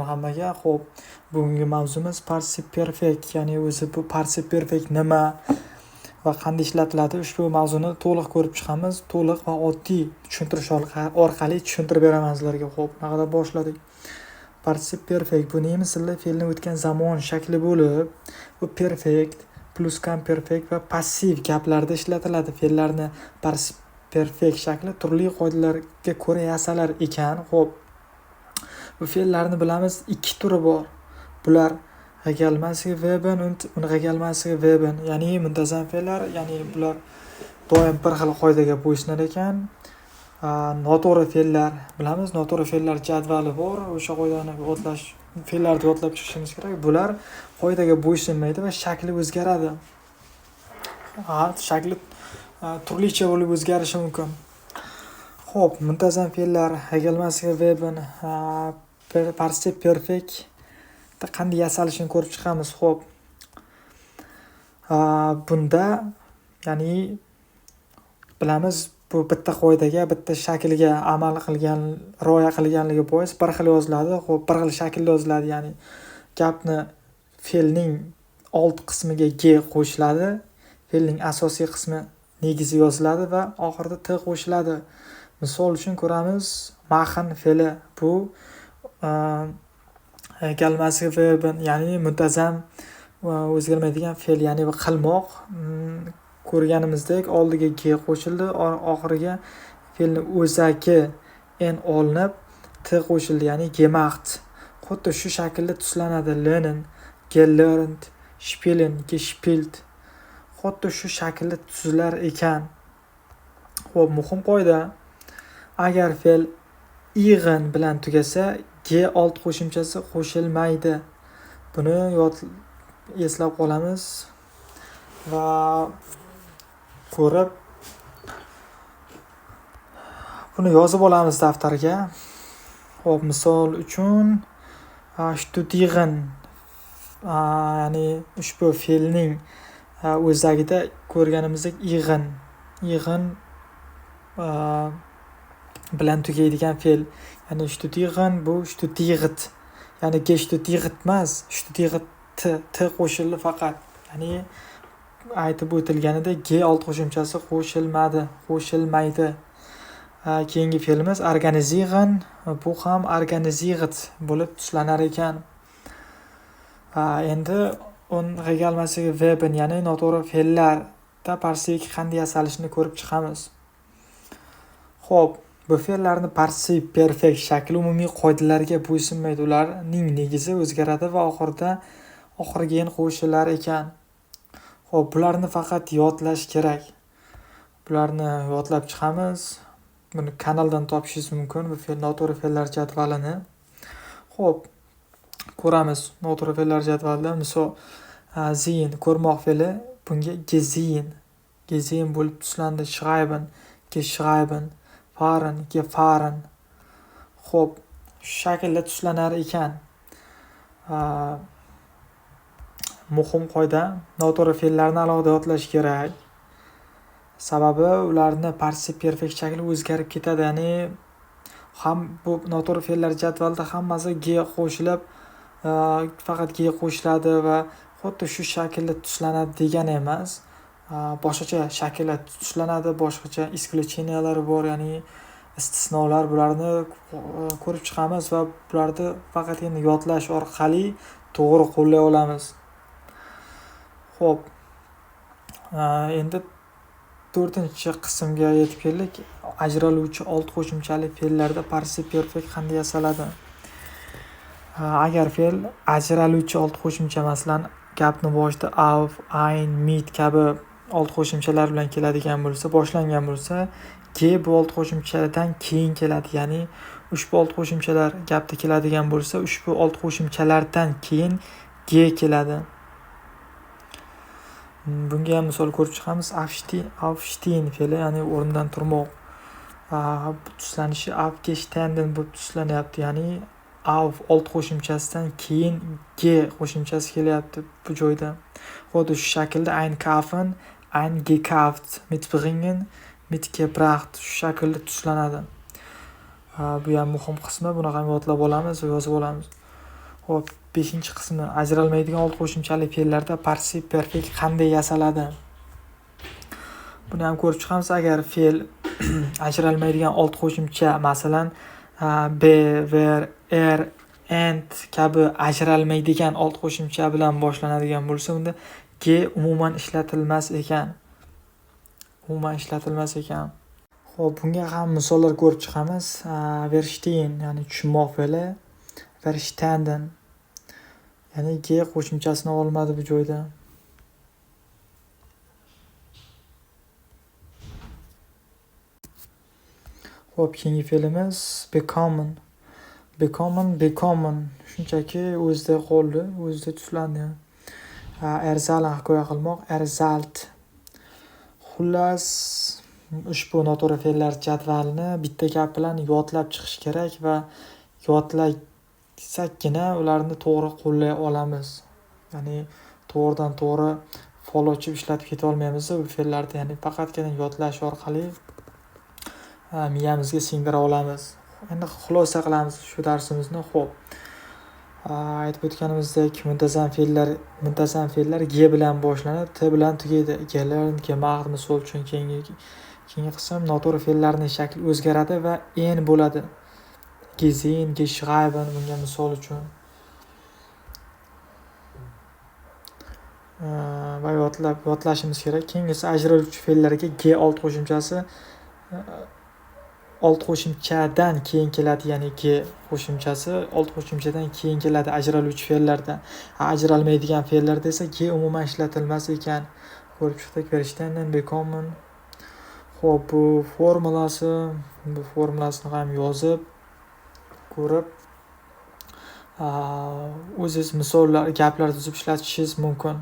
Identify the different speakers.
Speaker 1: Hammaga. Xo'p, bugungi mavzumiz Partizip Perfekt, ya'ni o'zi bu Partizip Perfekt nima va qanday ishlatiladi? Ushbu mavzuni to'liq ko'rib chiqamiz. To'liq va oddiy tushuntirish orqali tushuntirib beraman sizlarga. Xo'p, naqadar boshladik. Partizip Perfekt bu nemis tilida fe'lni o'tgan zamon shakli bo'lib, bu perfekt, pluscuamperfekt va passiv gaplarda ishlatiladi. Fe'llarni Partizip Perfekt shakli turli qoidalarga ko'ra yasalar ekan. Xo'p, bu fe'llarni bilamiz, ikki turi bor. Bular regelmäßige Verben und unregelmäßige Verben, ya'ni muntazam fe'llar, ya'ni bular doim bir xil qoidaga bo'ysunar ekan. Noto'g'ri fe'llar bilamiz, noto'g'ri fe'llar jadvali bor. O'sha qoidani yodlash, fe'llarni yodlab chiqishimiz kerak. Bular qoidaga bo'ysunmaydi va shakli o'zgaradi. Shakli turlicha bo'lib o'zgarishi mumkin. Xo'p, muntazam fe'llar regelmäßige Verben Partizip Perfekt qanday yasalishini ko'rib chiqamiz. Xo'p. Bunda, ya'ni bilamiz, bu bitta qoidaga, bitta shaklga amal qilgan, rioya qilganligi bois bir xil yoziladi. Xo'p, bir xil shaklda yoziladi, ya'ni gapni fe'lning old qismiga ge qo'shiladi, fe'lning asosiy qismi negizi yoziladi va oxirida t qo'shiladi. Misol uchun ko'ramiz, machen fe'li bu regelmäßige Verben, ya'ni muntazam o'zgarmaydigan fe'l, ya'ni bu qilmoq. Ko'rganimizdek, oldiga ge qo'shildi, oxiriga fe'lni o'zaki n olinib, t qo'shildi, ya'ni gemacht. Xuddi shu shaklda tuslanadi. Lernen, gelernt, spielen, gespielt. Xuddi shu shaklda tuzilar ekan. Xo'p, muhim qoida. Agar fe'l iren bilan tugasa, g old qo'shimchasi qo'shilmaydi. Buni yod eslab qolamiz va ko'rib buni yozib olamiz daftarga. Xo'p, misol uchun studieren, ya'ni ushbu fe'lning o'zagida ko'rganimizdek iren bilan tugaydigan fe'l. Ya'ni studieren bu studiert. Ya'ni gestudiert emas, studiert, t qo'shildi faqat. Ya'ni aytib o'tilganidek, g old qo'shimchasi qo'shilmadi, qo'shilmaydi. Keyingi fe'limiz organisieren, bu ham organisiert bo'lib tuslanar ekan. Endi unregelmäßige Verben, ya'ni noto'g'ri fe'llarda Partizip qanday yasalishini ko'rib chiqamiz. Xo'p, bu fe'llarni Partizip Perfekt shakli umumiy qoidalarga bo'ysunmaydi. Ularning negizi o'zgaradi va oxirida oxiriga n qo'shilar ekan. Xo'p, bularni faqat yodlash kerak. Bularni yodlab chiqamiz. Buni kanaldan topishingiz mumkin, bu fe'l noto'g'ri fe'llar jadvalini. Xo'p, ko'ramiz noto'g'ri fe'llar jadvalida misol sehen ko'rmoq fe'li bunga gesehen, gesehen bo'lib tuslandi. Schreiben, geschrieben, fahren, gefahren. Xo'p, shu shaklda tuslanar ekan. Muhim qoida: noto'g'ri fe'llarni alohida yodlash kerak. Sababi ularni Partizip Perfekt shakli o'zgarib ketadi. Ya'ni ham bu noto'g'ri fe'llar jadvalida hammasi g qo'shilib, faqat g qo'shiladi va xuddi shu shaklda tuslanadi degani emas. Boshqacha shaklda tuslanadi, boshqacha исключения lar bor, ya'ni istisnolar. Bularni ko'rib chiqamiz va bularni faqatgina yodlash orqali to'g'ri qo'llay olamiz. Xo'p, endi to'rtinchi qismga yetib keldik. Ajraluvchi old qo'shimchali fe'llarda Partizip Perfekt qanday yasaladi? Agar fe'l ajraluvchi old qo'shimcha, masalan, gapni boshida auf, ein, mit kabi old qo'shimchalar bilan keladigan bo'lsa, boshlangan bo'lsa, g bu old qo'shimchadan keyin keladi. Ya'ni ushbu old qo'shimchalar gapda keladigan bo'lsa, ushbu old qo'shimchalardan keyin g keladi. Bunga ham misol ko'rib chiqamiz. Aufstehen fe'li, ya'ni o'rnidan turmoq. Tuslanishi aufgestanden bo'lib tuslanyapti. Ya'ni auf old qo'shimchasidan keyin g qo'shimchasi kelyapti bu joyda. Xuddi shu shaklda einkaufen, eingekauft, mitbringen, mitgebracht shu shaklda tuslanadi. Bu ham muhim qismi. Buni ham yodlab olamiz va yozib olamiz. Xo'p, 5-qismi ajralmaydigan old qo'shimchali fe'llarda Partizip Perfekt qanday yasaladi? Buni ham ko'rib chiqamiz. Agar fe'l ajralmaydigan old qo'shimcha, masalan, b, ver, er, ent kabi ajralmaydigan old qo'shimcha bilan boshlanadigan bo'lsa, unda g umuman ishlatilmas ekan. Umuman ishlatilmas ekan. Xo'p, bunga ham misollar ko'rib chiqamiz. Verstehen, ya'ni tushunmoq fe'li, verstanden. Ya'ni g qo'shimchasini olmadi bu joyda. Xo'p, keyingi fe'limiz bekommen. Bekommen, bekommen. Shunchaki o'zida qoldi, o'zida tuslandi. Erzahlen hikoya qilmoq, erzahlt. Xullas, ushbu noto'g'ri fe'llar jadvalini bitta gap bilan yodlab chiqish kerak va yodlasakgina ularni to'g'ri qo'llay olamiz. Ya'ni to'g'ridan to'g'ri fol ochib ishlatib keta olmaymiz bu fe'llarni, ya'ni faqatgina yodlash orqali miyamizga singdira olamiz. Endi xulosa qilamiz shu darsimizni. Xo'p, aytib o'tganimizdek, muntazam fe'llar g bilan boshlanib, t bilan tugaydi. Gelernt, gemacht misol uchun. Keyingi qism noto'g'ri fe'llarning shakli o'zgaradi va n bo'ladi. Gesehen, geschrieben bunga misol uchun. Va yodlashimiz kerak. Keyingisi ajraluvchi fe'llarga g old qo'shimchasi old qo'shimchadan keyin keladi, ya'ni g qo'shimchasi old qo'shimchadan keyin keladi ajraluvchi fe'llarda. Ajralmaydigan fe'llarda esa g umuman ishlatilmas ekan. Ko'rib chiqdik, verstanden, bekommen. Xo'p, bu formulasini ham yozib ko'rib, o'zingiz misollar, gaplar tuzib ishlatishingiz mumkin.